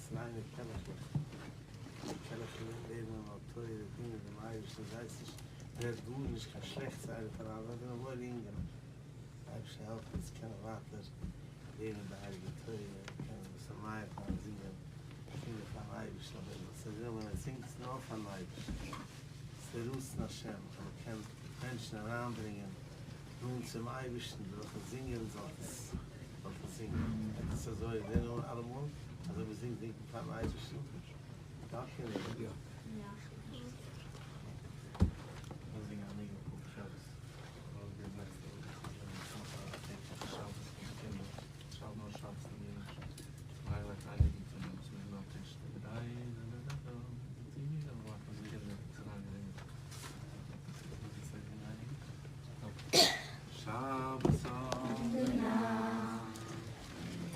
קליינע קעלעכלעך, די קעלעכלעך לערנען נאר תורה, דינען דעם אייבערשטן, זייטס נישט, רעדט גארנישט קיין שלעכטס איינער פאר אנדערע, זיי זענען וואוילע אינגעלעך, דער אייבערשטער העלפן אונז קענען ווייטער לערנען די הייליגע תורה, קענען משמח זיין, זינגען, זינגען פארן אייבערשטן, אבער זאלסט זינגען ווען עס זינגט נאר פארן אייבערשטן, ס'איז רצון השם אז מען קען מענטשן אריינברענגען נאנט צום אייבערשטן דורכן זינגען, זאלט עס זאלט עס זינגען, עפעס אזוי איז דער אלעמאל אזוי מען זינגט זינגט מען פארן אייבערשטן, יא קינדער? יא.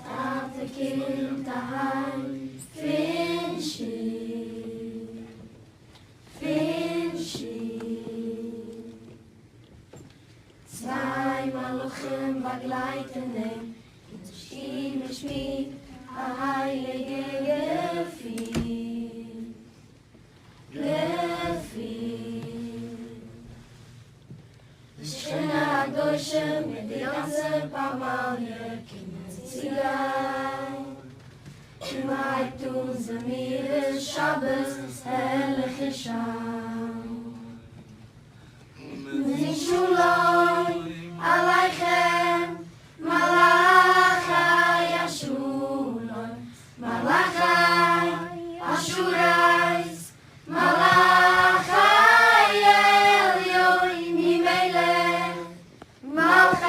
טאטע קומט אהיים פון שול, פון שול. צוויי מלאכים באגלייטן אים אין די שטוב מען שפירט א הייליגע געפיל, געפיל. די שכינה הקדושה מיט די גאנצע פמליא קומען צו גיין, און מען הייבט אן זמירות שבת הערליכע שיין. מען זינגט שלום עליכם מלאכי השלום, מלאכי השרת, מלאכי עליון ממלך מלכי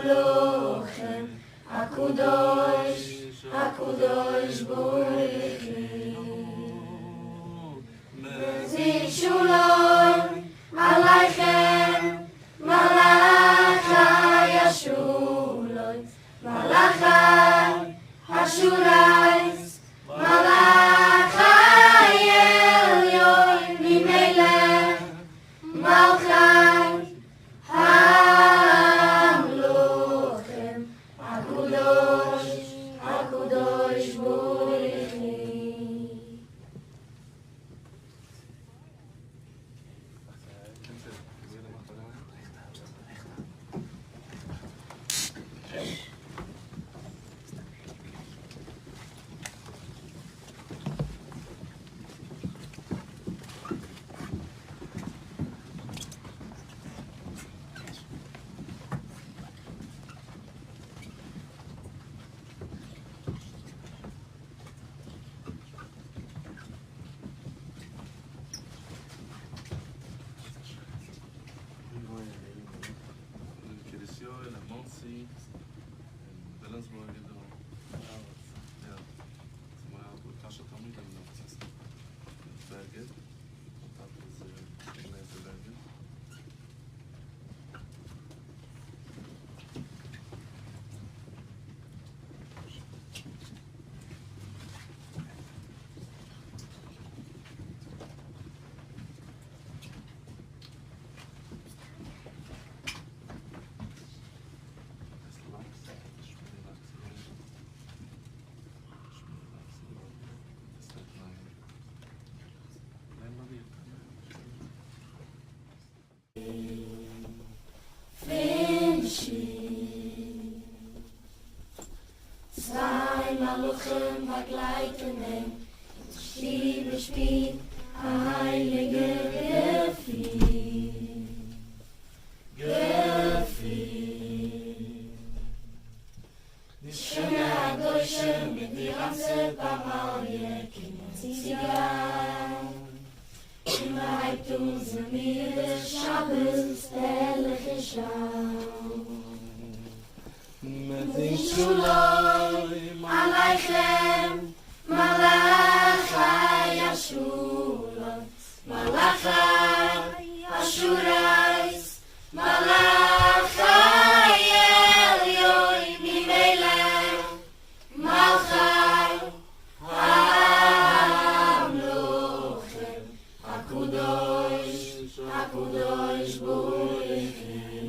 המלכים הקדוש הקדוש ברוך הוא. מזיק שלום עליכם מלאכי השלום מלאכי השרת מלאכי עליון ממלך מלכי המלכים הקדוש הקדוש ברוך הוא. ווי וואוינען די אינגעלעך? אין קרית יואל, אין מאנסי, אין וויליאמסבורג איז דא. יא. ס'איז מיר א טאהשער תלמידים דא. בערגער. מיין טאטע איז אליעזר בערגער. פון שול. צוויי מלאכים באגלייטן אים אין שטוב מען שפירט א הייליגע געפיל, געפיל. די שכינה הקדושה מיט די גאנצע פמליא קומען צו גיין, און מען הייבט אן זמירות שבת הערליכע שיין. מען זינגט שלום עליכם מלאכי השלום, מלאכי השרת, מלאכי עליון ממלך מלכי המלכים הקדוש הקדוש ברוך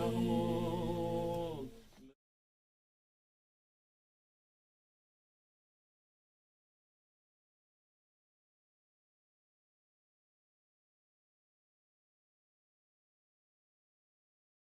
הוא.